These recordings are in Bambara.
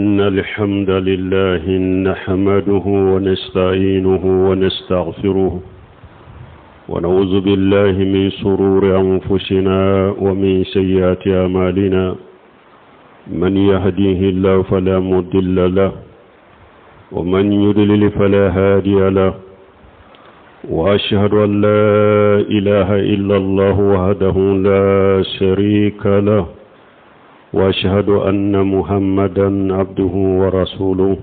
إن الحمد لله نحمده ونستعينه ونستغفره ونعوذ بالله من شرور أنفسنا ومن سيئات أعمالنا من يهديه الله فلا مضل له ومن يضلل فلا هادي له وأشهد أن لا إله إلا الله وحده لا شريك له واشهد ان محمدا عبده ورسوله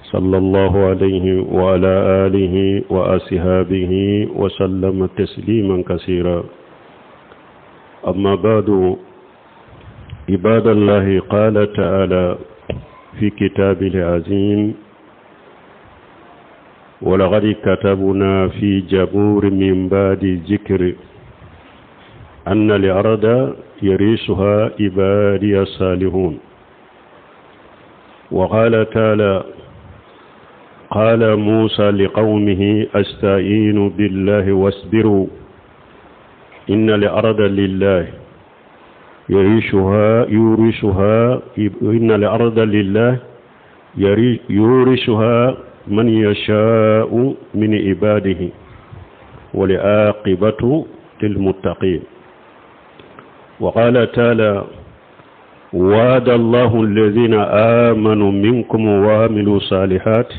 صلى الله عليه وعلى اله واصحابه وسلم تسليما كثيرا اما بعد عباد الله قال تعالى في كتابه العظيم ولقد كتبنا في جبور من بعد ذكر أن الأرض يريسها عبادي الصالحون وقال تعالى قال موسى لقومه أستعين بالله واصبروا إن الأرض لله يعيشها يورثها إن الأرض لله يورثها من يشاء من عباده والعاقبة للمتقين وقال تعالى وعد الله الذين آمنوا منكم وعملوا الصالحات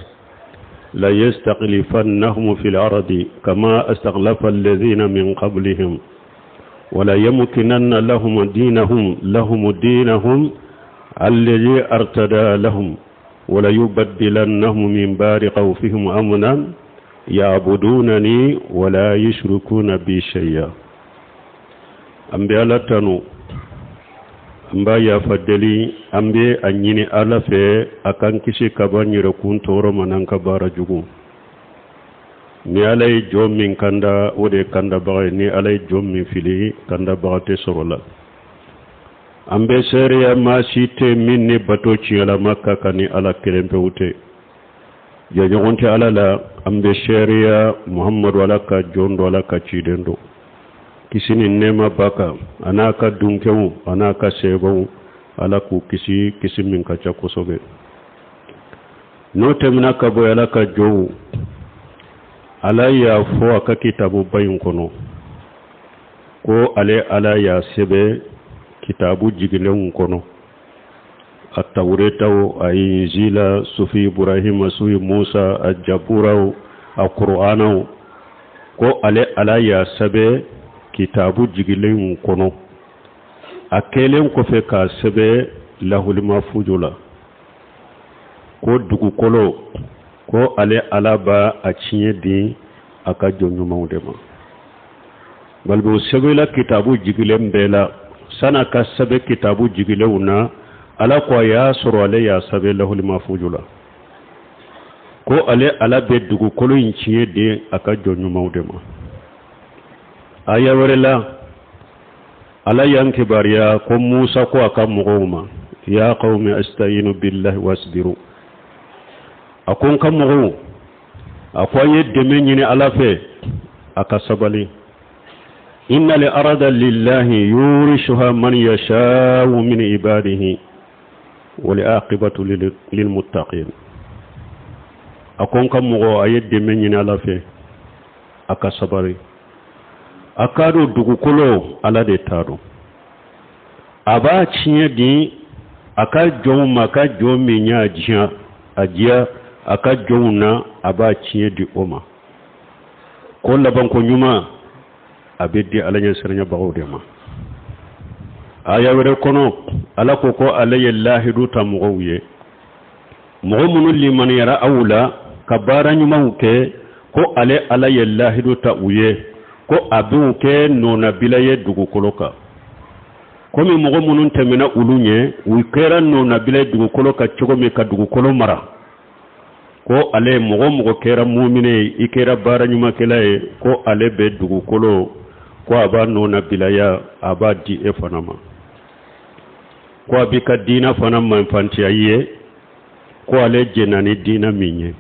ليستخلفنهم في الأرض كما استخلف الذين من قبلهم ولا يمكنن لهم دينهم لهم دينهم الذي ارتدى لهم ولا يبدلنهم من بعد خوفهم أمنا يعبدونني ولا يشركون بي شيئا an bɛ ala tanu an b'a yafa deli an bɛ a ɲini ala fɛ a k'an kisi ka bɔ an yɛrɛkun tɔɔrɔ ma n'an ka baara jugu ni ala ye jɔn min kanda o de ye kandabaga ye ni ala ye jɔn min fili kandabaga tɛ sɔrɔ la an bɛ seereya maa si tɛ min ni bato tiɲɛlama ka kan ni ala kelen pewu tɛ jɛɲɔgɔn tɛ ala la an bɛ seereya muhamadu ala ka jɔn don ala ka ciden don kisi ni nɛɛma b'a kan a n'a ka dunkɛw a n'a ka sebaw ala k'u kisi kisi min ka ca kosɛbɛ n'o tɛmɛna ka bɔ ala ka jɔnw ala y'a fɔ a ka kitabuba in kɔnɔ ko ale ala y'a sɛbɛn kitabu jigilenw kɔnɔ a tawuretaw a inzila sufi ibrahima sufi musa a jaburaw a kuranɛw ko ale ala y'a sɛbɛn kitabu jigilenw kɔnɔ a kɛlen kɔfɛ k'a sɛbɛn lahulimafujo la ko dugukolo ko ale ala b'a a tiɲɛ di a ka jɔn ɲumanw de ma balimaw sɛbɛnla kitabu jigilen bɛɛ la san'a ka sɛbɛn kitabu jigilenw na ala ko a y'a sɔrɔ ale y'a sɛbɛn lahulimafuju la ko ale ala bɛ dugukolo in tiɲɛ di a ka jɔn ɲumanw de ma aya wɛrɛ la ala y'an kibaruya ko musa ko a ka mɔgɔw ma ya qawmi asta'inu billahi wasbiru a ko n ka mɔgɔw a ko a ye dɛmɛ ɲini ala fɛ a ka sabali inna al arda lillahi yurishuha man yasha'u min ibadihi wal aqibatu lil muttaqin a ko n ka mɔgɔ a ye dɛmɛ ɲini ala fɛ a ka sabali a k'a dɔn dugukolo ala de ta don a b'a tiɲɛ di a ka jɔnw ma a ka jɔn min y'a diya a diya a ka jɔnw na a b'a tiɲɛ di o ma ko labanko ɲuman a bɛ di ala ɲɛsiranyabagaw de ma aya wɛrɛ kɔnɔ ala ko ko ale ye lahidu ta mɔgɔw ye mɔgɔ minnu limaniyara aw la ka baara ɲumanw kɛ ko ale ala ye lahidu ta u ye ko a b'u kɛ nɔnabila ye dugukolo kan komi mɔgɔ minnu tɛmɛna olu ɲɛ u kɛra nɔnabila ye dugukolo kan cogo min ka dugukolo mara ko ale mɔgɔ mɔgɔ kɛra mumine ye i kɛra baara ɲumankɛla ye ko ale bɛ dugukolo ko a b'a nɔnabilaya a b'a di e fana ma ko a b'i ka diina fana manfantiya i ye ko ale jɛnna ni diina min ye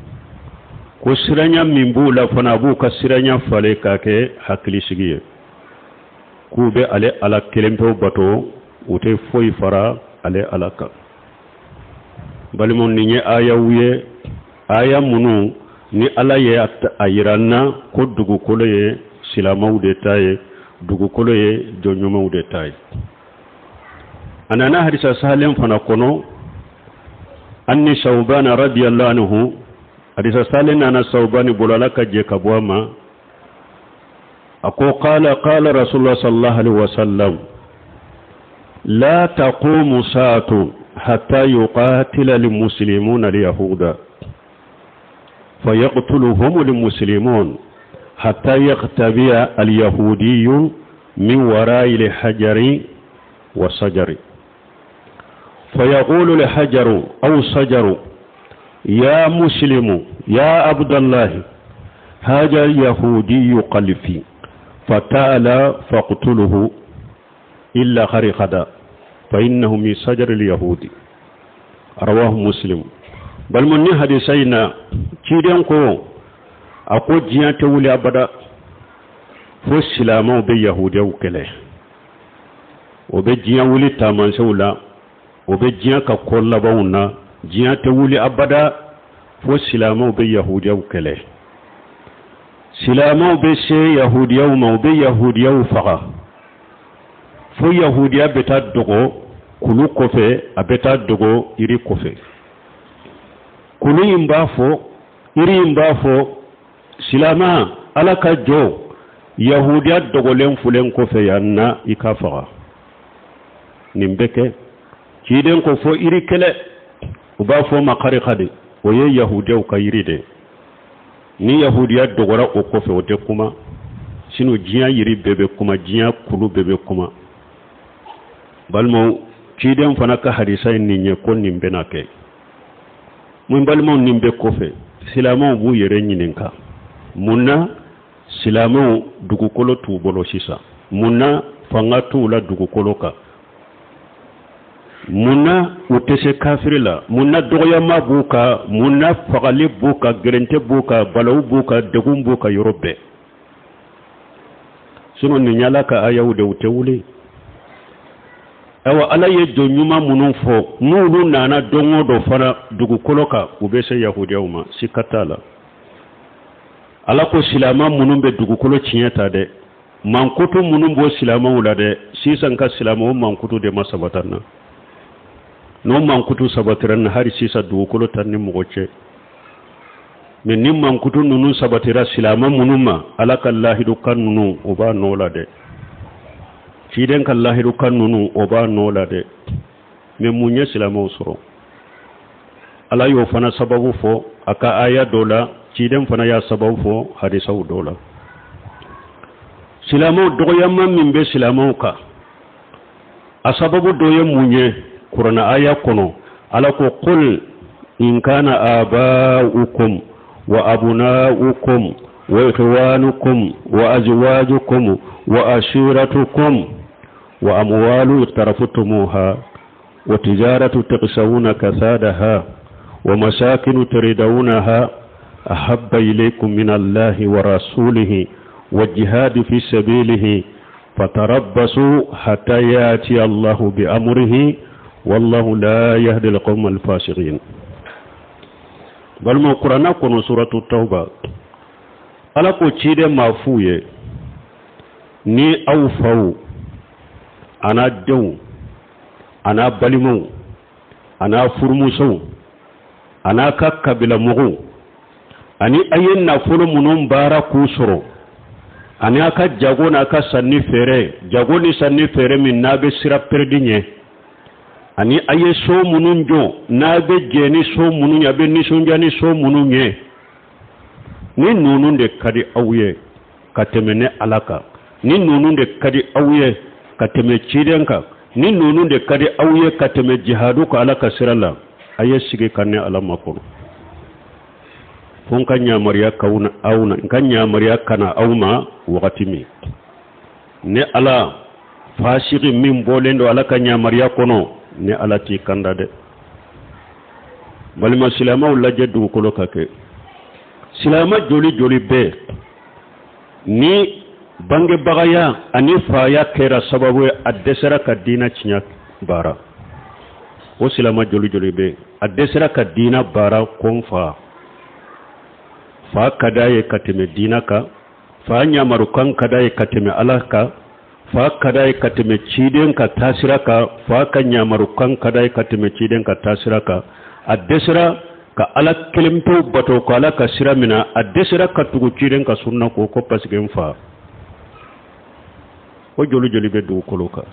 ko siranya min b'u la fana a b'u ka siranya falen k'a kɛ hakilisigi ye k'u bɛ ale ala kelen pewu bato u tɛ foyi fara ale ala kan. Balimaw, nin ye ayaw ye, aya minnu ni Ala ye a yira an na ko dugukolo ye silamɛw de ta ye, dugukolo ye jɔn ɲumanw de ta ye. A nana hadisa sahalen fana kɔnɔ, anni Sawubana radiyallahu anhu, hadisa sahalen nana Sawubani bolo, Ala ka jɛ ka bɔ a ma, a ko qala qala rasulullah sallallahu alaihi wasallam la taqumu sa'atu hatta yuqatila almuslimuna alyahuda fayaqtuluhum almuslimun hatta yaqtabiya alyahudiyyu min wara'i alhajari wa sajari فيقول الحجر أو الشجر يا مسلم يا عبد الله هذا اليهودي قلفي فتعالى فاقتله إلا خرقدا فإنه من شجر اليهود. رواه مسلم. بل من حديثينا ciden ko a ko diɲɛ tɛ wuli abada fo silamɛw bɛ yahudiyaw kɛlɛ. O bɛ diɲɛ wuli taamasiyɛnw la, o bɛ diɲɛ ka ko labanw na. Diɲɛ tɛ wuli abada fo silamɛw bɛ yahudiyaw kɛlɛ. Silamɛw bɛ se yahudiyaw ma, u bɛ yahudiyaw faga fo yahudiya bɛ taa dogo kulu kɔfɛ, a bɛ taa dogo yiri kɔfɛ. Kulu in b'a fɔ, yiri in b'a fɔ, silama, Ala ka jɔn, yahudiya dogolen filɛ n kɔfɛ yan na, i ka faga. Nin bɛ kɛ. Ciden ko fo yiri kelen, u b'a fɔ ma karika de, o ye yahudiyaw ka yiri de. Ni yahudiya dogora o kɔfɛ, o tɛ kuma. Sinon diɲɛ yiri bɛɛ bɛ kuma, diɲɛ kulu bɛɛ bɛ kuma. Balimaw, ciden fana ka hadisa ye nin ye ko nin bɛna kɛ mun? Balimaw, nin bɛɛ kɔfɛ, silamɛw b'u yɛrɛ ɲininka mun na silamɛw dugukolo t'u bolo sisan? Mun na fanga t'u la dugukolo kan? Mun na u tɛ se kafiri la? Mun na dɔgɔyama b'u kan? Mun na fagali b'u kan, gɛrɛntɛ b'u kan, balawu b'u kan, degun b'u kan yɔrɔ bɛɛ? Sinon nin y'Ala ka ayaw de, u tɛ wuli. Ayiwa, Ala ye jɔn ɲuman minnu fɔ, n'olu nana don o don fana dugukolo kan, u bɛ se yahudiyaw ma, sika t'a la. Ala ko silamɛ minnu bɛ dugukolo tiɲɛ ta dɛ, mankutu minnu b'o silamɛw la dɛ, sisan ka silamɛ o mankutu de ma sabata na. N'o mankutu sabatira na, hali sisan dugukolo ta ni mɔgɔ cɛ. Mais ni mankutu ninnu sabatira silamɛ minnu ma, Ala ka lahidu kan ninnu, o b'a nɔ la dɛ. Ciden ka lahidu kan ninnu, o b'a nɔ la dɛ. Mais mun ye silamɛw sɔrɔ? Ala y'o fana sababu fɔ a ka aya dɔ la, ciden fana y'a sababu fɔ hadisaw dɔ la. Silamɛw dɔgɔyama min bɛ silamɛw kan, a sababu dɔ ye mun ye? Kuranɛ aya kɔnɔ, Ala ko qul in kana aba'ukum wa abna'ukum wa ikhwanukum wa azwajukum wa ashiratukum wa amwalu iqtaraftumuha wa tijaratu takhshawna kasadaha wa masakinu tardawnaha ahabba ilaykum min Allahi wa rasulihi wa jihadi fi sabilihi fatarabbasu hatta yati Allahu bi amrihi wallahu la yahdi alqawma alfasiqin. Balima, Kuranna kɔnɔ, suratu Tawba, Ala ko ciden maa f'u ye ni aw faw a n'a denw a n'a balimaw a n'a furumusow a n'a ka kabila mɔgɔw ani a ye nafolo minnu baara k'u sɔrɔ ani a ka jago n'a ka sanni feere, jago ni sanni feere min n'a bɛ sira pɛrɛdi ɲɛ, ani a ye so minnu jɔ n'a bɛ jɛ ni so minnu ye, a bɛ nisɔndiya ni so minnu ye, ni ninnu de ka di aw ye ka tɛmɛ ne Ala kan, ni ninnu de ka di aw ye ka tɛmɛ ciden kan, ni ninnu de ka di aw ye ka tɛmɛ jihadu kan Ala ka sira la, a ye sigi ka ne Ala makɔnɔ fo n ka ɲamariya k'aw na, aw na n ka ɲamariya ka na aw ma wagati min. Ne Ala, fasigi min bɔlen don Ala ka ɲamariya kɔnɔ, ne Ala t'i kanda dɛ. Balima silamɛw, lajɛ dugukolo ka kɛ silamɛ joli joli bɛɛ ni bangebagaya ani faya kɛra sababu ye, a dɛsɛra ka diinɛ tiɲɛ baara. O silama joli joli bɛ yen a dɛsɛra ka diina baara ko n fa fa ka d'a ye ka tɛmɛ diina kan, fa ɲamarukan ka d'a ye ka tɛmɛ Ala kan, fa ka d'a ye ka tɛmɛ ciden ka taasira kan, fa ka ɲamarukan ka d'a ye ka tɛmɛ ciden ka taasira kan. A dɛsɛra ka Ala kelen pewu bato, ka Ala ka sira minɛ, a dɛsɛra ka tugu ciden ka sunna kɔ, ko parce que n fa. O joli joli bɛ dugukolo kan?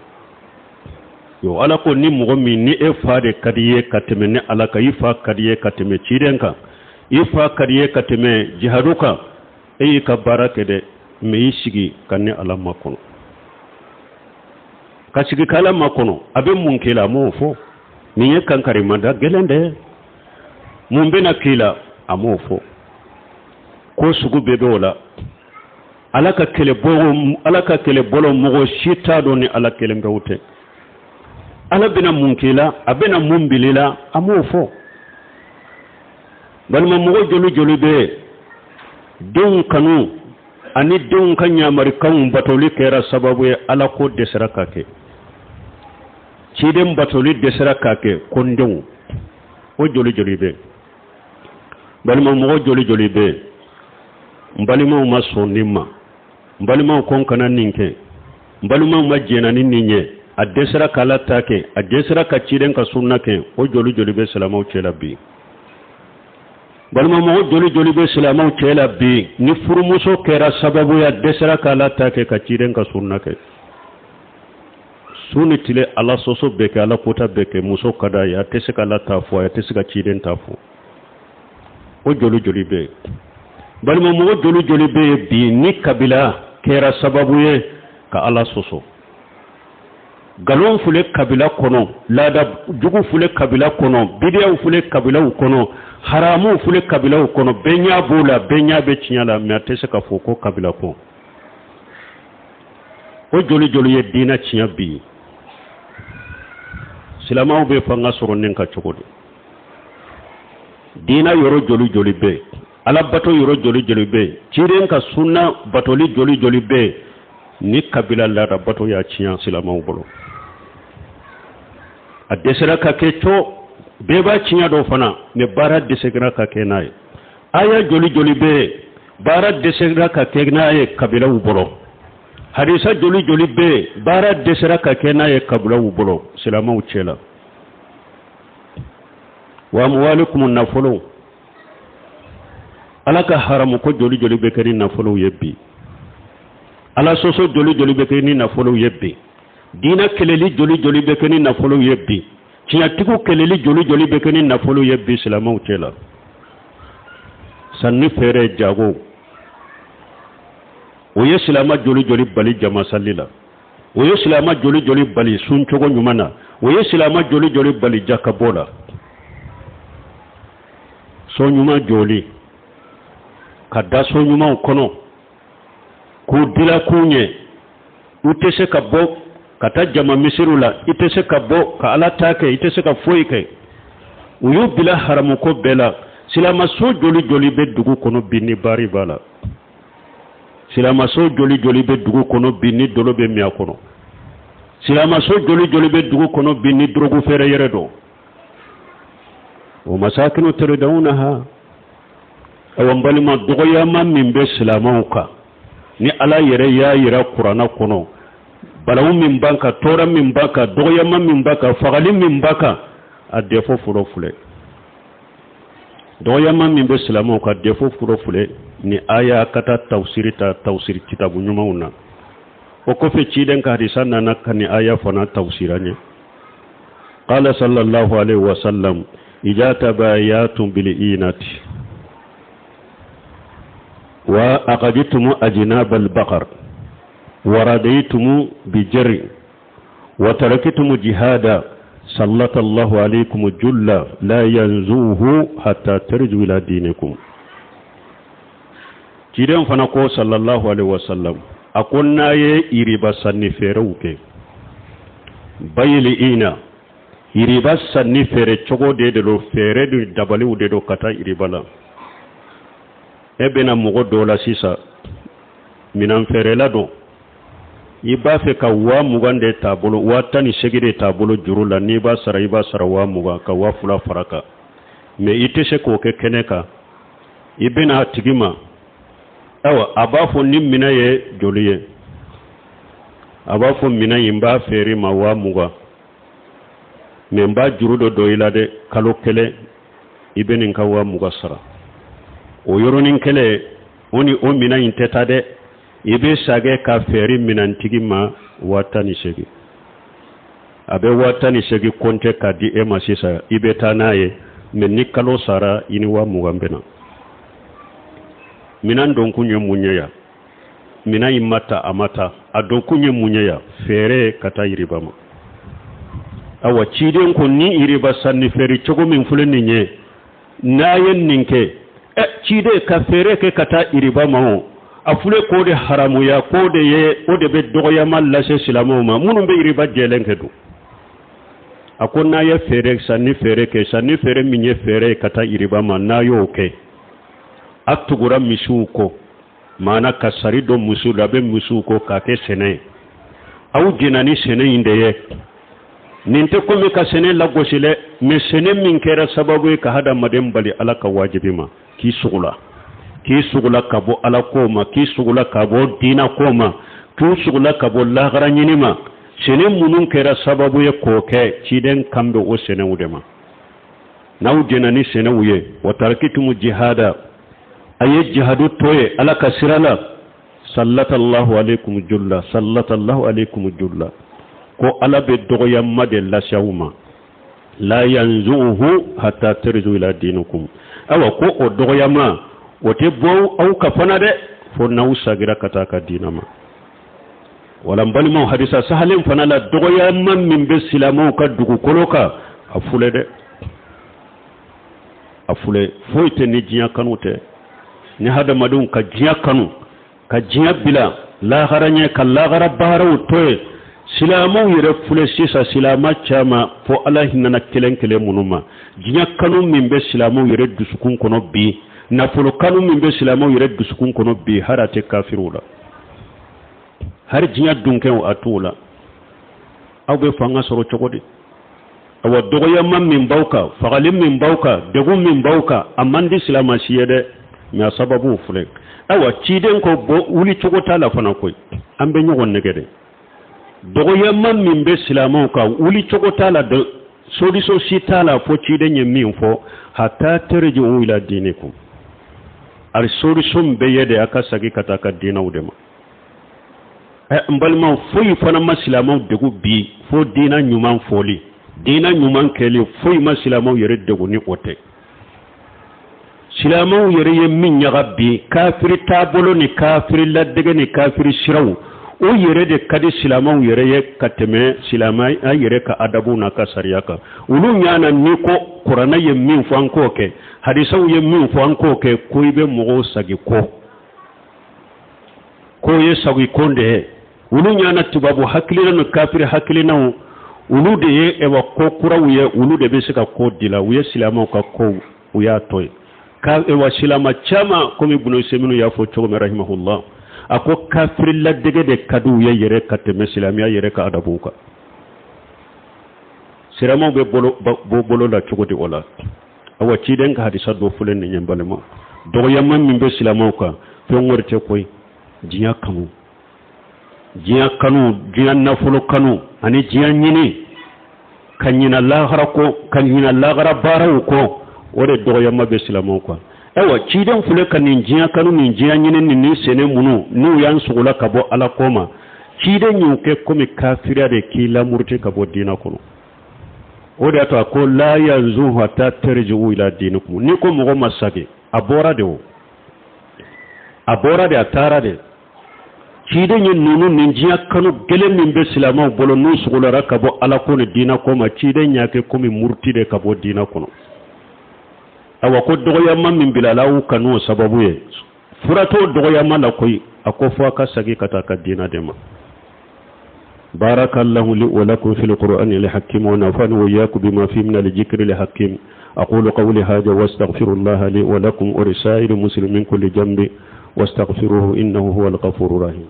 Yo, Ala ko ni mɔgɔ min ni e fa de ka di ye ka tɛmɛ ni Ala kan, i fa ka di ye ka tɛmɛ ciden kan, i fa ka di ye ka tɛmɛ jihadu kan, e y'i ka baara kɛ dɛ, mais i sigi ka ni Ala makɔnɔ. Ka sigi ka Ala makɔnɔ, a bɛ mun k'i la? A m'o fɔ. Nin ye kankarimada gɛlɛn dɛ. Mun bɛna k'i la? A m'o fɔ. Ko sugu bɛɛ bɛ o la. Ala ka kɛlɛbolo, Ala ka kɛlɛbolo, mɔgɔ si t'a dɔn ni Ala kelen pewu tɛ. Ala bɛna mun k'i la, a bɛna mun bil'i la, a m'o fɔ. Balima, mɔgɔ joli joli bɛ yen, denw kanu ani denw ka ɲamarikanw batoli kɛra sababu ye Ala ko dɛsɛra ka kɛ, ciden batoli dɛsɛra ka kɛ, ko n denw. O joli joli bɛ yen? Balima, mɔgɔ joli joli bɛ yen, n balimaw ma sɔn nin ma, n balimaw ko n kana nin kɛ, n balimaw ma jɛna ni nin ye, a dɛsɛra k'Ala ta kɛ, a dɛsɛra ka ciden ka sunna kɛ. O joli joli bɛ silamɛw cɛ la bi? Balima, mɔgɔ joli joli bɛ silamɛw cɛ la bi ni furumuso kɛra sababu ye a dɛsɛra k'Ala ta kɛ, ka ciden ka sunna kɛ? Su ni tile, Ala sɔsɔ bɛɛ kɛ, Ala kota bɛɛ kɛ, muso ka d'a ye, a tɛ se ka Ala ta fɔ, a tɛ se ka ciden ta fɔ. O joli joli bɛ yen? Balima, mɔgɔ joli joli bɛ yen bi ni kabila kɛra sababu ye ka Ala sɔsɔ? Nkalon fule kabila kɔnɔ, laada jugu fule kabila kɔnɔ, bidiyaw fule kabilaw kɔnɔ, haramuw fule kabilaw kɔnɔ. Bɛɛ ɲɛ b'o la, bɛɛ ɲɛ bɛ tiɲɛ la, mais a tɛ se ka fɔ ko kabila kɔ. O joli joli ye diinɛ tiɲɛ bi? Silamɛw bɛ fanga sɔrɔ nin ka cogo di? Diinɛ yɔrɔ joli joli bɛ yen, Ala bato yɔrɔ joli joli bɛ yen, ciden ka sunna batoli joli joli bɛ yen ni kabila laada bato y'a tiɲɛ silamɛw bolo? A dɛsɛra ka kɛ co, bɛɛ b'a tiɲɛ dɔ fana, mais baara dɛsɛra ka kɛ n'a ye. Aya joli joli bɛ yen, baara dɛsɛra ka kɛ n'a ye kabilaw bolo? Hadisa joli joli bɛ yen, baara dɛsɛra ka kɛ n'a ye kabilaw bolo, silamɛw cɛ la? Wa amwalikum, nafolo, Ala ka haramu ko joli joli bɛ kɛ ni nafolow ye bi? Ala sɔsɔ joli joli bɛ kɛ ni nafolow ye bi? Diinɛ kɛlɛli joli joli bɛ kɛ ni nafolow ye bi? Tiɲɛtigiw kɛlɛli joli joli bɛ kɛ ni nafolow ye bi silamɛw cɛ la? Sanni feere jago, o ye silamɛ joli joli bali jama sali la? O ye silamɛ joli joli bali suncogo ɲuman na? O ye silamɛ joli joli bali jakabɔ la? So ɲuman jɔli, ka da so ɲumanw kɔnɔ k'u dila k'u ɲɛ, u tɛ se ka bɔ ka taa jama misiriw la, i tɛ se ka bɔ ka Ala ta kɛ, i tɛ se ka foyi kɛ. U y'u bila haramuko bɛɛ la. Silamaso joli joli bɛ dugu kɔnɔ bi ni baari b'a la? Silamaso joli joli bɛ dugu kɔnɔ bi ni dolo bɛ min a kɔnɔ? Silamaso joli joli bɛ dugu kɔnɔ bi ni dɔrɔgu feere yɛrɛ dɔn? O masakinu taridawunaha. Awa n balima, dɔgɔyama min bɛ silamɛw kan ni Ala yɛrɛ y'a yira Kuranna kɔnɔ, balawu min b'an kan, tɔɔrɔ min b'an kan, dɔgɔyama min b'an kan, fagali min b'an kan, a défaut fɔlɔ filɛ. Dɔgɔyama min bɛ silamɛw kan, défaut fɔlɔ filɛ ni aya ka taa tafsiri ta tafsiri kitabu ɲumanw na. O kɔfɛ, ciden ka hadisa nana ka ni aya fana tafsira ɲɛ. Qala sallallahu alaihi wasallam: ija tabayatum bil inati wa aqadtum ajnab al baqar wa radaytum bi jarri wa taraktum jihada, sallallahu alaikum julla la yanzuhu hatta tarju ila dinikum. Ciden fana ko sallallahu alaihi wasallam, a ko n'a ye iriba sanni feerew kɛ, bayili ina, iriba sanni feere cogo de don, feere de dabaliw de don ka taa iriba la. E bɛna mɔgɔ dɔ la sisan, minan feerela don. I b'a fɛ ka 20 000 de t'a bolo, 18 000 de t'a bolo juru la. N'i b'a sara, i b'a sara 20 000, ka 2000 fara kan. Mais i tɛ se k'o kɛ kɛnɛ kan. I bɛna a tigi ma. Ayiwa, a b'a fɔ ni minɛ ye joli ye? A b'a fɔ minɛ in, n b'a feere ma 20 000, mais n b'a juru dɔ don i la dɛ. Kalo kelen, i bɛ nin ka 20 000 sara. O yɔrɔnin kelen, o ni o minɛn in tɛ taa dɛ. I bɛ sagɛ ka feere minɛntigi ma 18 000. A bɛ 18 000 kɔnte k'a di e ma sisan. I bɛ taa n'a ye, mais ni kalo sara, i ni 20 000 bɛ na. Minɛn donkun ye mun ye yan? Minɛn in ma ta, a ma ta. A donkun ye mun ye yan? Feere ka taa yiriba ma. Awa, ciden ko ni yiriba sanni feere cogo min filɛ nin ye, n'a ye nin kɛ, ɛ ciden ka feere kɛ ka taa iriba ma, o a filɛ k'o de haramuya, k'o de ye, o de bɛ dɔgɔyama lase silamɛw ma minnu bɛ iriba jɛlen kɛ dun. A ko n'a ye feere, sanni feere kɛ, sanni feere min ye feere ye ka taa iriba ma, n'a y'o kɛ, a tugura misiw kɔ, maana ka sari don misiw la, a bɛ misiw kɔ k'a kɛ sɛnɛ ye. Aw jɛnna ni sɛnɛ in de ye. Nin tɛ komi ka sɛnɛ lagosi dɛ, mais sɛnɛ min kɛra sababu ye ka hadamaden bali Ala ka wajibi ma, k'i sugula, k'i sugula ka bɔ Ala ko ma, k'i sugula ka bɔ diina ko ma, k'i sugula ka bɔ lahara ɲini ma, sɛnɛ minnu kɛra sababu ye k'o kɛ, ciden kan bɛ o sɛnɛw de ma. N'aw jɛnna ni sɛnɛw ye, wa tarakitumu jihada, a ye jihadu to ye Ala ka sira la, sallatallahu alaikum julla, sallatallahu alaikum julla, ko Ala bɛ dɔgɔyama de lase aw ma, la yanzuhu hatta tarju ila dinikum. Awa, ko o dɔgɔyama o tɛ bɔ aw ka fana dɛ, fo n'aw sagira ka taa ka diina ma. Wala n balimaw, hadisa sahalen fana la, dɔgɔyama min bɛ silamɛw ka dugukolo kan, a filɛ dɛ, a filɛ. Foyi tɛ ni diɲɛ kanu tɛ. Ni hadamadenw ka diɲɛ kanu, ka diɲɛ bila lahara ɲɛ, ka lahara baaraw to yen. Silamɛw yɛrɛ filɛ sisan, silamɛ caman, fo Ala hinɛna kelen kelen minnu ma. Diɲɛ kanu min bɛ silamɛw yɛrɛ dusukun kɔnɔ bi, nafolo kanu min bɛ silamɛw yɛrɛ dusukun kɔnɔ bi, hali a tɛ kafiriw la, hali diɲɛ dunkɛw a t'u la. Aw bɛ fanga sɔrɔ cogo di? Awa, dɔgɔyama min b'aw kan, fagali min b'aw kan, degun min b'aw kan, a man di silama si ye dɛ, mais a sababu filɛ. Ayiwa, ciden ko bɔ wuli cogo t'a la fana koyi. An bɛ ɲɔgɔn nɛgɛ dɛ. Dɔgɔyama min bɛ silamɛw kan, wuli cogo t'a la dɛ, solution si t'a la fo ciden ye min fɔ, hatta tarji'u ila dinikum. Ali solution bɛɛ ye de a ka sagi ka taa ka diinɛw de ma. N balimaw, foyi fana ma silamɛw degu bi fo diinɛ ɲuman fɔli, diinɛ ɲuman kɛli. Foyi ma silamɛw yɛrɛ degu ni o tɛ. Silamɛw yɛrɛ ye min ɲaga bi, kafiri taabolo ni kafiri ladege ni kafiri siraw, o yɛrɛ de ka di silamɛw yɛrɛ ye ka tɛmɛ silamɛya yɛrɛ ka adabuw n'a ka sariya kan. Olu ɲana ni ko kuranɛ ye min fɔ, an k'o kɛ, hadisaw ye min fɔ, an k'o kɛ, ko i bɛ mɔgɔw sagi kɔ, k'o ye sagi ko de ye. Olu ɲana tubabu hakilina ni kafiri hakilinaw, olu de ye ɛwa ko kuraw ye, olu de bɛ se ka ko dila. U ye silamɛw ka kow, u y'a to yen ka ɛwa silama caman, komi Bunu Useminu y'a fɔ cogo min, rahimahullah, a ko kafiri ladege de ka di u ye yɛrɛ ka tɛmɛ silamɛya yɛrɛ ka adabuw kan. Silamɛw bɛ bolo bɔ bolo la cogo di o la? Awa, ciden ka hadisa dɔ filɛ nin ye. N balima, dɔgɔyama min bɛ silamɛw kan, fɛn wɛrɛ tɛ koyi, diɲɛ kanu, diɲɛ kanu, diɲɛ nafolo kanu ani diɲɛ ɲini, ka ɲina lahara kɔ, ka ɲina lahara baaraw kɔ, o de dɔgɔyama bɛ silamɛw kan. Ayiwa, ciden filɛ ka nin diɲɛ kanu, nin diɲɛ ɲini, nin ni sɛnɛ minnu n'u y'an sogola ka bɔ Ala kɔ ma, ciden y'u kɛ komi kafiriya de k'i lamuruti ka bɔ diinɛ kɔnɔ. O de y'a to a ko la yanzu hatta tarji'u ila dinikum. N'i ko mɔgɔ ma sagi, a bɔra de, o a bɔra de, a taara de. Ciden ye ninnu, nin diɲɛ kanu gɛlɛn min bɛ silamɛw bolo, n'u sogolara ka bɔ Ala ko ni diinɛ ko ma, ciden y'a kɛ komi muruti de ka bɔ diinɛ kɔnɔ. Awa, ko dɔgɔyama min bilala aw kan n'o sababu ye, fura t'o dɔgɔyama la koyi. A ko fo a ka sagi ka taa ka diinɛ de ma. بارك الله لي ولكم في القرآن الحكيم، ونفعني وإياكم بما فيه من الذكر الحكيم. أقول قولي هذا واستغفر الله لي ولكم ولسائر المسلمين من كل ذنب، واستغفروه إنه هو الغفور الرحيم.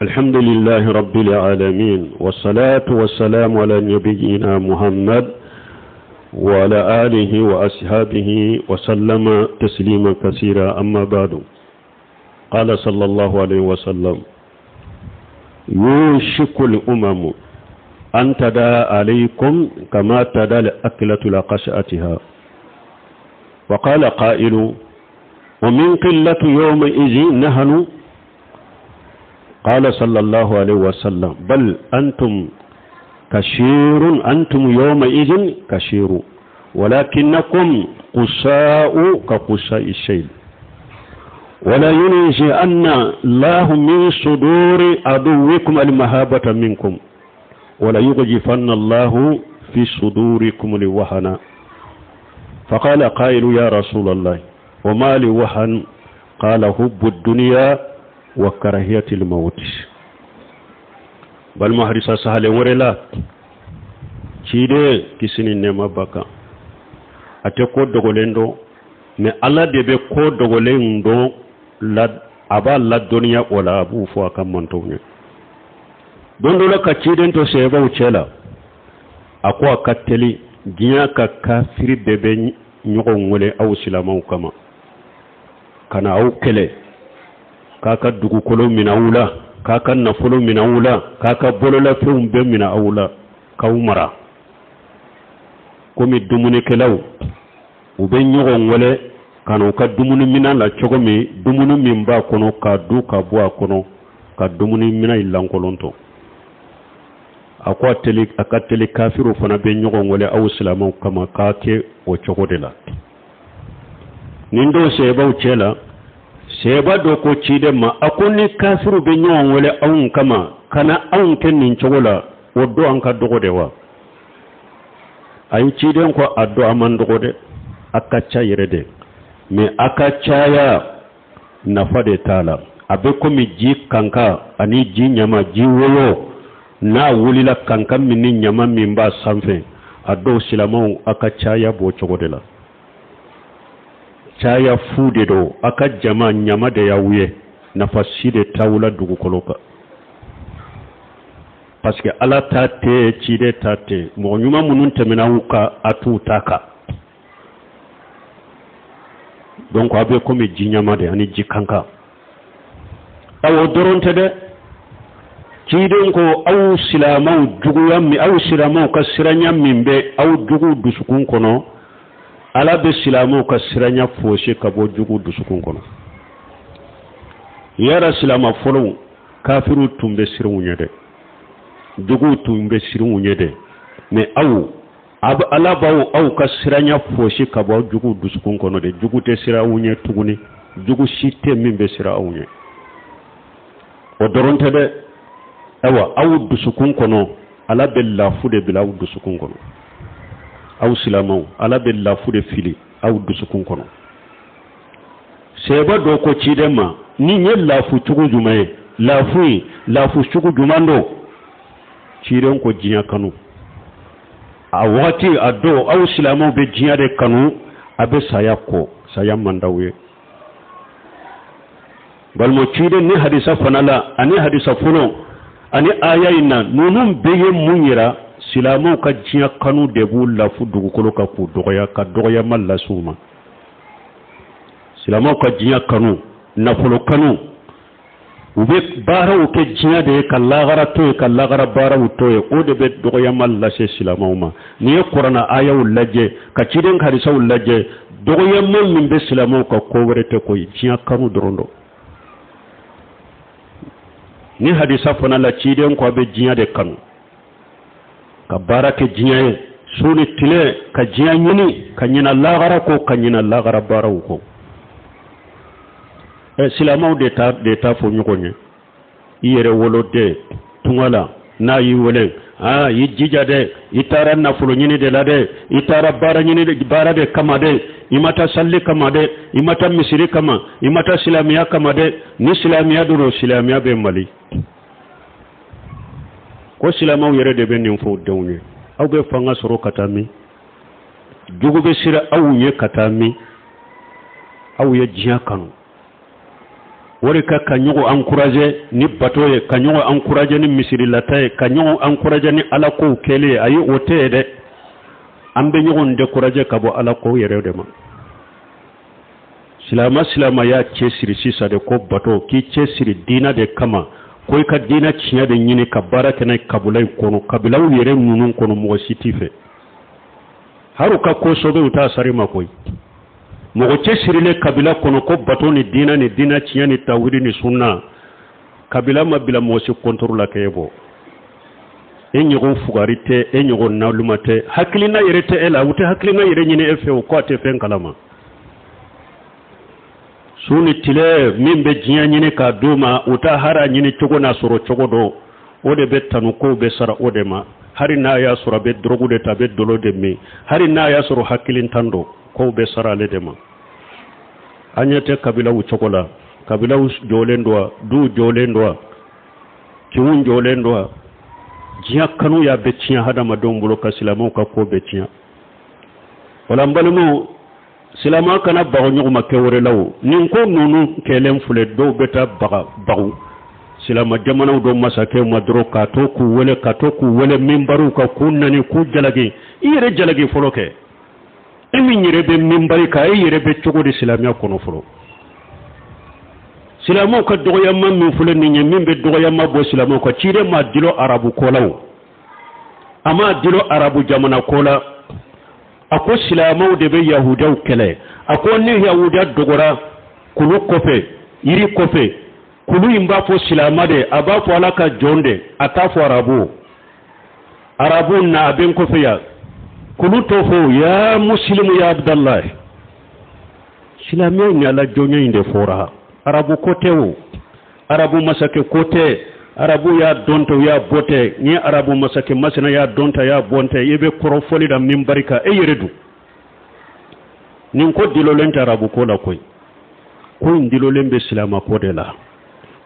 الحمد لله رب العالمين والصلاة والسلام على نبينا محمد وعلى آله وأصحابه وسلم تسليما كثيرا أما بعد قال صلى الله عليه وسلم يوشك الأمم أن تدا عليكم كما تدا الأكلة لقشأتها وقال قائل ومن قلة يومئذ نهن قال صلى الله عليه وسلم بل أنتم كشير أنتم يومئذ كشير ولكنكم قساء كقساء الشيل ولا ينزئن الله من صدور عدوكم المهابة منكم ولا يغجفن الله في صدوركم لوهنا فقال قائل يا رسول الله وما لوهن قال حب الدنيا وكراهية الموت بل hadisa sahalen wɛrɛ la ciden kisi ni nɛɛma b'a kan a tɛ ko dogolen dɔn mais ala de bɛ ko dogolen dɔn la a b'a ladɔnniya o la a b'u fɔ a ka mantɔnw ye don dɔ la ka ciden to sahabaw cɛ la a ko a ka teli diɲɛ ka kafiri bɛɛ bɛ ɲɔgɔn wele aw silamɛw kama ka na aw kɛlɛ k'a ka dugukolo minɛ aw la k'a ka nafolo minɛ aw la k'a ka bololafɛnw bɛɛ minɛ aw la k'aw mara komi dumunikɛlaw u bɛ ɲɔgɔn wele ka na u ka dumuni minɛn la cogo min dumuni min b'a kɔnɔ k'a dun ka bɔ a kɔnɔ ka dumuni minɛn in lankolon to a ko a ka teli kafiriw fana bɛ ɲɔgɔn wele aw silamɛw kama k'a kɛ o cogo de la nin don sahabaw cɛ la sahaba dɔ ko ciden ma a ko ni kafiriw bɛ ɲɔgɔn wele anw kama ka na anw kɛ nin cogo la o don an ka dɔgɔ de wa ayi ciden ko a don a man dɔgɔ dɛ a ka ca yɛrɛ de mais a ka caya nafa de t'a la a bɛ komi ji kanka ani ji ɲama ji woyo n'a wulila kanka min ni ɲama min b'a sanfɛ a dɔw silamɛw a ka caya b'o cogo de la caya fu de don a ka jama ɲama de y'aw ye nafa si de t'aw la dugukolo kan parce que ala ta tɛ ciden ta tɛ mɔgɔ ɲuman minnu tɛmɛna aw kan a t'u ta kan donc a bɛ komi ji ɲama de ani ji kankan awɔ dɔrɔn tɛ dɛ ciden ko aw silamɛw juguya min aw silamɛw ka siranya min bɛ aw juguw dusukun kɔnɔ ala bɛ silamɛw ka siranya foosi ka bɔ juguw dusukun kɔnɔ yara silama fɔlɔw kafiriw tun bɛ siran u ɲɛ dɛ juguw tun bɛ siran u ɲɛ dɛ mais aw ala b'aw aw ka siranya foosi ka bɔ jugu dusukun kɔnɔ de jugu tɛ siran aw ɲɛ tuguni jugu si tɛ min bɛ siran aw ɲɛ o dɔrɔn tɛ dɛ ayiwa aw dusukun kɔnɔ ala bɛ lafu de bila aw dusukun kɔnɔ aw silamɛw ala bɛ lafu de fili aw dusukun kɔnɔ sahaba dɔ ko ciden ma nin ye lafu cogo jumɛn ye lafu ye lafu cogo jumɛn don ciden ko diɲɛ kanu a wagati a don aw silamɛw bɛ diɲɛ de kanu a bɛ saya kɔ saya man d'aw ye balima ciden ni hadisa fana la ani hadisa fɔlɔ ani aya in na ninnu bɛɛ ye mun yira silamɛw ka diɲɛ kanu de b'u lafu dugukolo kan k'u dɔgɔya ka dɔgɔyama lase u ma silamɛw ka diɲɛ kanu nafolo kanu u bɛ baaraw kɛ diɲɛ de ye ka lagara to yen ka lagara baaraw to yen o de bɛ dɔgɔyama lase silamɛw ma n'i ye kurana ayaw lajɛ ka ciden ka hadisaw lajɛ dɔgɔyama min bɛ silamɛw kan ko wɛrɛ tɛ koyi diɲɛ kanu dɔrɔn don ni hadisa fana la ciden ko a bɛ diɲɛ de kanu ka baara kɛ diɲɛ ye su ni tile ka diɲɛ ɲini ka ɲina lagara kɔ ka ɲina lagara baaraw kɔ ɛ silamɛw de ta de ta fɔ ɲɔgɔn ye i yɛrɛ woloden tunga la n'a y'i wele aa i jija dɛ i taara nafolo ɲini de la dɛ i taara baara ɲini de baara de kama dɛ i ma taa sali kama dɛ i ma taa misiri kama i ma taa silamɛya kama dɛ ni silamɛya don silamɛya bɛ mali ko silamɛw yɛrɛ de bɛ nin fɔ denw ye aw bɛ fanga sɔrɔ ka taa min jugu bɛ siran aw ɲɛ ka taa min aw ye diɲɛ kanu O de ka ka ɲɔgɔn encourager ni bato ye, ka ɲɔgɔn encourager ni misirilata ye, ka ɲɔgɔn encourager ni ala kow kɛli ye. Ayi, o tɛ ye dɛ. An bɛ ɲɔgɔn décourager ka bɔ ala kow yɛrɛ de ma. Silama silama y'a cɛsiri sisan de ko bato, k'i cɛsiri diina de kama, ko i ka diina tiɲɛ de ɲini ka baara kɛ n'a ye kabila in kɔnɔ, kabilaw yɛrɛ ninnu kɔnɔ, mɔgɔ si t'i fɛ. Hari u ka ko sɔbɛ, u t'a sari ma koyi. Mɔgɔ cɛsirilen kabila kɔnɔ ko bato ni diina ni diina tiɲɛ ni tawhidi ni sunna, kabila ma bila mɔgɔ si kɔntɔrɔ la k'e bɔ. E ɲɔgɔn fugari tɛ, e ɲɔgɔn naluma tɛ, hakilina yɛrɛ tɛ e la. U tɛ hakilina yɛrɛ ɲini e fɛ, o ko a tɛ fɛn kalama. Su ni tile, min bɛ diɲɛ ɲini k'a d'u ma, u ta hara ɲini cogo n'a sɔrɔ cogo dɔn, o de bɛ tanu, kow bɛ sara o de ma. Hari n'a y'a sɔrɔ a bɛ dɔrɔgu de ta, a bɛ dɔlɔ de min, hari n'a y'a sɔrɔ hakilintan don, kow bɛ sara ale de ma. An ɲɛ tɛ kabilaw cogo la. Kabilaw jɔlen don wa? Duw jɔlen don wa? Kinw jɔlen don wa? Diɲɛ kanu y'a bɛɛ tiɲɛ hadamadenw bolo, ka silamɛw ka ko bɛɛ tiɲɛ. Wala n balimaw, silama kana baga ɲɔgɔn ma kɛwɛrɛ la. O nin ko ninnu kɛlen filɛ, dɔw bɛ taa baga bagu silama jamanaw dɔ masakɛw ma dɔrɔn, k'a to k'u wele, ka to k'u wele minbariw kan, k'u nani, k'u jalaki. I yɛrɛ jalaki fɔlɔ kɛ. E min yɛrɛ bɛ minbari kan, e yɛrɛ bɛ cogo di silamɛya kɔnɔ fɔlɔ? Silamɛw ka dɔgɔyama min filɛ nin ye, min bɛ dɔgɔyama bɔ silamɛw kan, ciden m'a dilo arabu ko la, o a m'a dilo arabu jamana ko la. A ko silamɛw de bɛ yahudiyaw kɛlɛ. A ko ni yahudiya dogora kulu kɔfɛ, yiri kɔfɛ, kulu in b'a fɔ silama de, a b'a fɔ ala ka jɔn de, a t'a fɔ arabu. Arabu na, a bɛ n kɔfɛ yan, kulu t'o fɔ ya musilimu ya abudalayi. Silamɛya ni ala jɔnya in de fɔra, arabu ko tɛ o, arabu masakɛ ko tɛ. Arabu y'a dɔn tɛ, u y'a bɔ tɛ. Ni arabu masakɛ masina y'a dɔn tɛ, y'a bɔn tɛ. I bɛ kɔrɔfɔli la minbari kan, e yɛrɛ dun. Nin ko dilolen tɛ arabu ko la koyi. Ko in dilolen bɛ silama ko de la.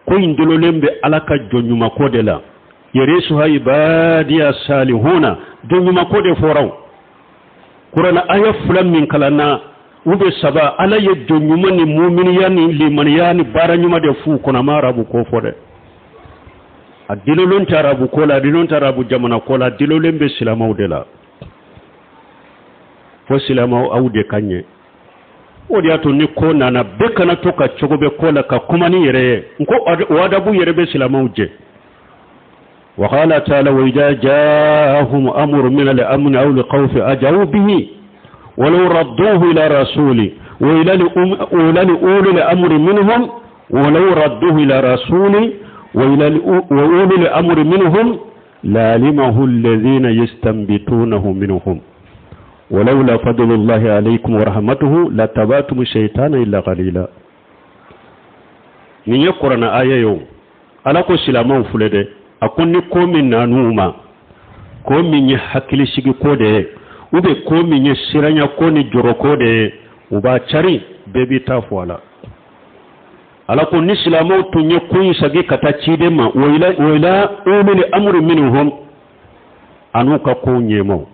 Ko in dilolen bɛ ala ka jɔn ɲuman ko de la. Yarisuha ibadiya salihuna, jɔn ɲuman ko de fɔra. O kurana aya fila min kalanna, u bɛ saba, ala ye jɔn ɲuman ni muminiya ni limaniya ni baara ɲuman de f'u kɔnɔ. A ma arabu ko fɔ dɛ. A dilolen tɛ arabu ko la, a dilolen tɛ arabu jamana ko la, a dilolen bɛ silamaw de la. Fo silamaw, aw de ka ɲɛ. O de y'a to ni ko nana, bɛɛ kana to ka cogo bɛ ko la ka kuma ni yɛrɛ ye. N ko o adabu yɛrɛ bɛ silamaw jɛ. وقال تعالى وإذا جاءهم أمر من الأمن أو الخوف أجعوا به ولو ردوه إلى رسول وإلى أولي الأمر منهم ولو ردوه إلى رسول وإلى وأولي الأمر منهم لعلمه الذين يستنبطونه منهم ولولا فضل الله عليكم ورحمته لاتبعتم الشيطان إلا قليلا. Nin ye kuranɛ aya ye. O ala ko silamɛw filɛ dɛ, a ko ni ko min nan'u ma, ko min ye hakilisigi ko de ye, u bɛ ko min ye siranya ko ni jɔrɔ ko de ye, u b'a cari, bɛɛ b'i ta fɔ a la. Ala ko ni silamɛw tun ye ko in sagi ka taa ciden ma, wa ila ulil amri minhum, an'u ka kow ɲɛmaw.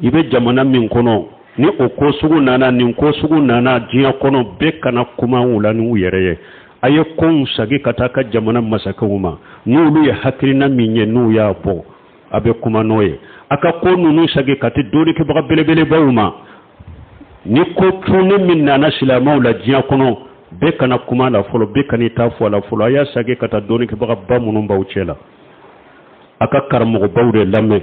I bɛ jamana min kɔnɔ, ni o ko sugu nana, nin ko sugu nana diɲɛ kɔnɔ, bɛɛ kana kuma u la n'u yɛrɛ ye. A ye kow sagi ka taa ka jamana masakɛw ma. N'olu ye hakilina min ye, n'u y'a bɔ, a bɛ kuma n'o ye. A ka ko ninnu sagi ka taa dɔnnikɛbaga belebelebaw ma. Ni ko cunnen min nana silamɛw la diɲɛ kɔnɔ, bɛɛ kana kuma la fɔlɔ, bɛɛ kana i ta fɔ a la fɔlɔ. A y'a sagi ka taa dɔnnikɛbaga ba minnu b'aw cɛ la, a ka karamɔgɔbaw de lamɛn,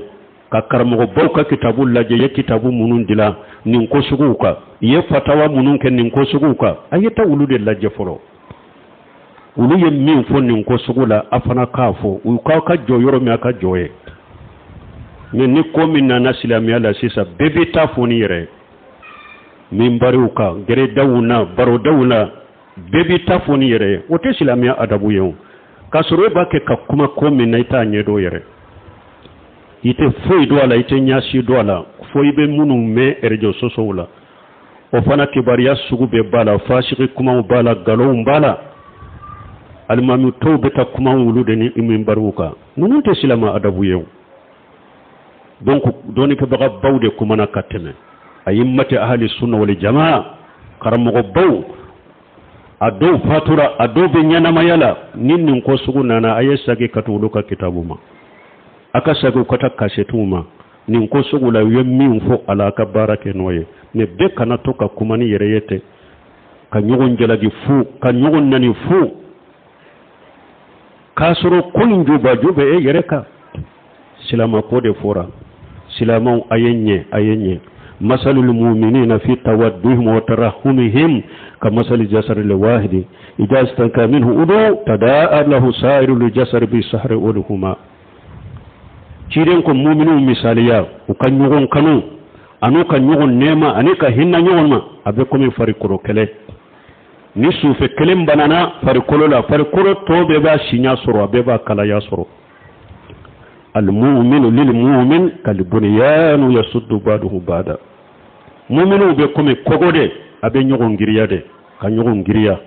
ka karamɔgɔbaw ka kitabu lajɛ, ye kitabu minnu dilan nin ko suguw kan, i ye fatawa minnu kɛ nin ko suguw kan, a ye taa olu de lajɛ fɔlɔ. Olu ye min fɔ nin ko sugu la, a fana k'a fɔ. U k'aw ka jɔ yɔrɔ min, a ka jɔ ye. Mɛ ni ko min nana silamɛya la sisan, bɛɛ bɛ taa fɔ ni yɛrɛ minbariw kan, gɛrɛdaw na, barodaw la, bɛɛ b'i ta fɔ ni yɛrɛ ye. O tɛ silamɛya adabu ye. O k'a sɔrɔ e b'a kɛ ka kuma ko min na, i t'a ɲɛdɔn yɛrɛ, i tɛ foyi dɔn a la, i tɛ ɲɛsi dɔn a la, fo i bɛ minnu mɛn réseaux sociaux la. O fana kibaruya sugu bɛɛ b'a la, fasigi kumaw b'a la, nkalonw b'a la. Alimami tɔw bɛ taa kuma olu de ni minbariw kan. Ninnu tɛ silamɛ adabu ye. O donc dɔnnikɛbagabaw de kumana ka tɛmɛ, a'immati ahali sunna wal jamaa, karamɔgɔbaw. A dɔw fatura, a dɔw bɛ ɲɛnamaya la. Ni nin ko sugu nana, a ye sagi ka taa olu ka kitabu ma, a ka sagi ka taa kasɛtiw ma. Nin ko sugu la, u ye min fɔ a la, a ka baara kɛ n'o ye. Mais bɛɛ kana to ka kuma ni yɛrɛ ye ten, ka ɲɔgɔn jalaki fu, ka ɲɔgɔn nani fu, k'a sɔrɔ ko in jubaju bɛ e yɛrɛ kan. Silama ko de fɔra, silamaw, a ye ɲɛ, a ye ɲɛ. Masalul muminina fi tawadduhim wa tarahumihim ka masali jasari le wahidi idha istaka minhu udu tadaa lahu sairul jasari bi sahri wal huma. Ciden ko muminiw misaliya, u ka ɲɔgɔn kanu an'u ka ɲɔgɔn nɛɛma ani ka hinɛ ɲɔgɔn ma, a bɛ komi farikolo kɛlɛ. Ni sufɛ kelen banana farikolo la, farikolo tɔ bɛɛ b'a siɲa sɔrɔ, a bɛɛ b'a kalaya sɔrɔ. Almuminu lilmumin kalbunyanu yasuddu baduhu bada. Muminu bɛ komi kogo de, a bɛ ɲɔgɔn giriya de, ka ɲɔgɔn giriya.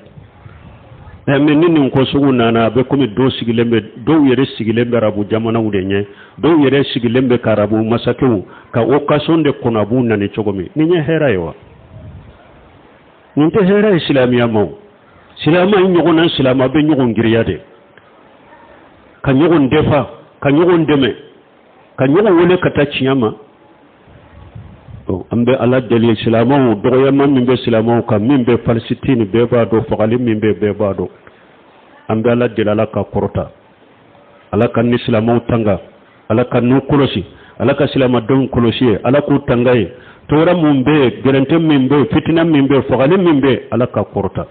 Mais ni nin ko sugu nana, a bɛ komi dɔw sigilen bɛ, dɔw yɛrɛ sigilen bɛ arabu jamanaw de ɲɛ, dɔw yɛrɛ sigilen bɛ ka arabu masakɛw ka occasion de kɔnɔ, a b'u nani cogo min. Nin ye hɛrɛ ye wa? Nin tɛ hɛrɛ ye silamɛya ma. O silama i ɲɔgɔnna silama bɛ ɲɔgɔn giriya de, ka ɲɔgɔn defa, ka ɲɔgɔn dɛmɛ, ka ɲɔgɔn wele ka taa tiɲɛ ma. An bɛ Ala deli, silamɛw, dɔgɔyama min bɛ silamɛw kan, min bɛ Palestine, bɛɛ b'a dɔn, fagali min bɛ, bɛɛ b'a dɔn. An bɛ Ala deli, Ala ka kɔrɔta, Ala ka ni silamɛw tanga, Ala ka n'u kɔlɔsi, Ala ka silamadenw kɔlɔsi ye, Ala k'u tanga ye. Tɔɔrɔ mun bɛ yen, gɛrɛntɛ min bɛ yen, fitina min bɛ yen, fagali min bɛ yen, Ala ka kɔrɔta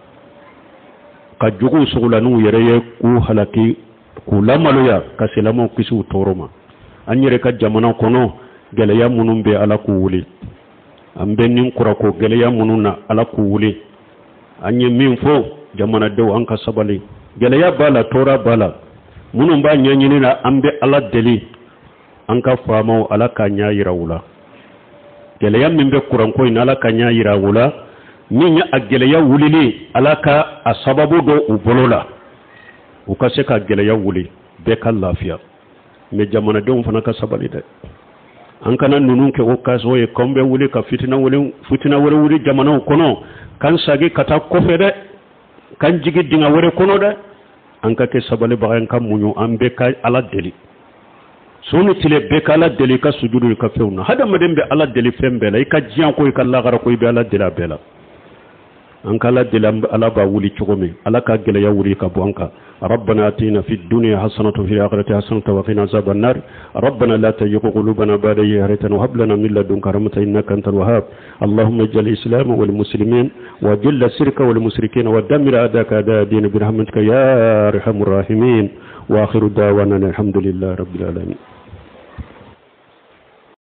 ka juguw sogola n'u yɛrɛ ye, k'u halaki, k'u lamaloya, ka silamɛw kisi u tɔɔrɔ ma. An yɛrɛ ka jamana kɔnɔ, gɛlɛya minnu bɛ, Ala k'u wuli. An bɛ nin kurako gɛlɛya minnu na, Ala k'u wuli. An ye min fɔ jamanadenw, an ka sabali. Gɛlɛya b'a la, tɔɔrɔ b'a la, minnu b'a ɲɛɲini na. An bɛ Ala deli, an ka faamaw, Ala ka ɲɛ yira u la. Gɛlɛya min bɛ kuranko in, Ala ka ɲɛ yira u la. Min ye a gɛlɛya wulili, Ala ka a sababu don u bolo la, u ka se ka gɛlɛya wuli, bɛɛ ka lafiya. Mais jamanadenw fana ka sabali dɛ. An kana ninnu kɛ occasion ye k'an bɛ wuli ka fitina wele, fitina wɛrɛ wuli jamanaw kɔnɔ, k'an sagi ka taa kɔfɛ dɛ, k'an jigi dingɛ wɛrɛ kɔnɔ dɛ. An ka kɛ sabalibaga, an ka muɲu, an bɛɛ ka Ala deli su ni tile, bɛɛ ka Ala deli i ka sujudu, i ka fɛnw na. Hadamaden bɛ Ala deli fɛn bɛɛ la, i ka diɲɛ ko, i ka lagara ko, i bɛ Ala deli a bɛɛ la. An ka Ala deli, Ala b'a wuli cogo min, Ala ka gɛlɛya wuli ka bɔ an kan. ربنا اتنا في الدنيا حسنة وفي الآخرة حسنة وقنا عذاب النار. ربنا لا تزغ قلوبنا بعد إذ هديتنا وهب لنا من لدنك رحمة إنك أنت الوهاب. اللهم اجعل الإسلام والمسلمين، وذل الشرك والمشركين، ودمر أعداءك أعداء الدين برحمتك يا أرحم الراحمين. وآخر دعوانا الحمد لله رب العالمين.